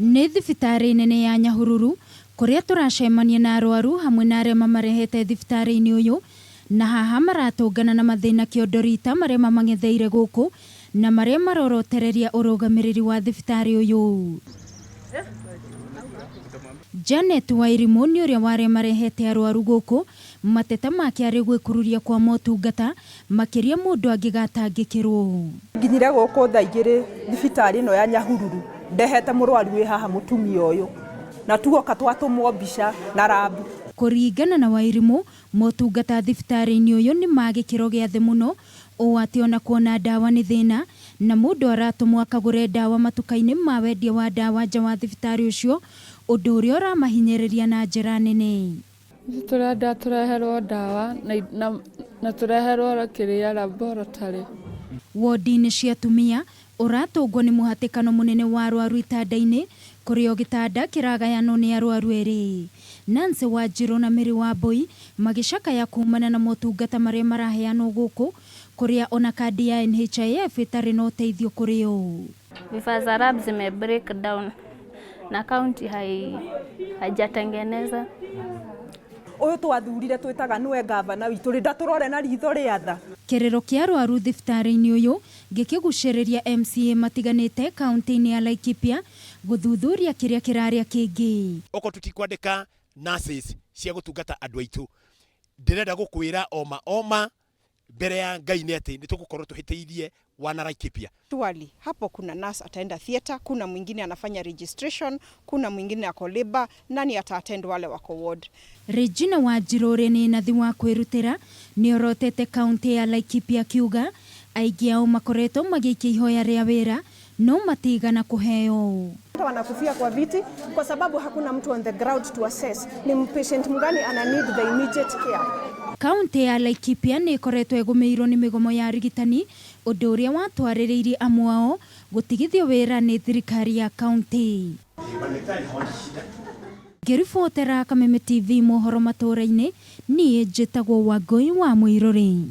Nĩ thibitarĩ nene ya Nyahururu kũrĩa tũracemania na arwaru hamwe na arĩa mamarehete thibitarĩ-inĩ ũyũ, na haha maratũngana na mathĩna kĩondo rita marĩa mamang'etheire gũkũ na marĩa marorotereria ũrũgamĩrĩri wa thibitarĩ ũyũ. Janet Wairimu nĩ ũrĩa wa arĩa marehete arwaru gũkũ, mateta make arĩ gwĩkururia kwa motungata makĩria mũndũ angĩgatangĩkĩrwo. Nginyire gũkũ thaa 2 thibitarĩ ĩno ya Nyahururu ndehete mũrwaru wĩ haha, mũtumia ũyũ, na tuoka twatũmwo mbica na lab. Kũringana na Wairimu, motungata thibitarĩ-inĩ ũyũ nĩ ma gĩkĩro gĩa thĩ mũno ũũ atĩ ona kuona ndawa nĩ thĩna na mũndũ aratũmwo akagũre ndawa matuka-inĩ ma wendia wa ndawa nja wa thibitarĩ ũcio, ũndũ ũrĩa ũramahinyĩrĩria na njĩra nene. Tũrenda tũreherwo ndawa na tũreherwo kĩrĩa laboratory. Wodi-inĩ cia atumia ũratũngwo nĩ mũhatĩkano mũnene wa arwaru itanda-inĩ kũrĩa o gĩtanda kĩragayanwo nĩ arwaru erĩ. Nancy Wanjirũ na Mary Wambui magĩcakaya kumana na motungata marĩa maraheanwo gũkũ kũrĩa ona kandi ya NHIF ĩtarĩ na ũteithio kũrĩ o. Vifaa za lab zime break down na county haijatengeneza. Ũyũ twathurire twĩtaga nĩwe gavana witũ rĩ, ndatũrore na ritho rĩa tha. Kĩrĩro kĩa arwaru thibitarĩ-inĩ ũyũ gĩkĩgucĩrĩria MCA matiganĩte kaunti-inĩ ya Laikipia gũthuthuria kĩrĩa kĩrarĩa kĩngĩ. Okorwo tũtikwandĩka nurses cia gũtungata andũ aitũ, ndĩrenda gũkwĩra oma oma mbere ya Ngai nĩ atĩ nĩ tũgũkorwo tũhĩtĩirie wana Laikipia. Surely, hapo kuna nurse ataenda theatre, kuna mwingine anafanya registration, kuna mwingine ako labor, nani ata attend wale wako ward? Regina Wanjirũ ũrĩa nĩ nathi wa kwĩrutĩra nĩ orotete kaunti ya Laikipia akiuga aingĩ ao makoretwo magĩikia ihoya rĩa wĩra no matigana kũheo. Wanakufia kwa viti kwa sababu hakuna mtu on the ground to assess ni patient mgani ana need the immediate care. Kaunti ya Laikipia nĩ ĩkoretwo ĩgũmĩirwo nĩ mĩgomo ya arigitani, ũndũ ũrĩa watwarĩrĩirie amwe ao gũtigithio wĩra nĩ thirikari ya kaunti. Ngĩribotera Kameme TV mohoro matũũra-inĩ, niĩ njĩtagwo Wangũi wa Mũirũrĩ.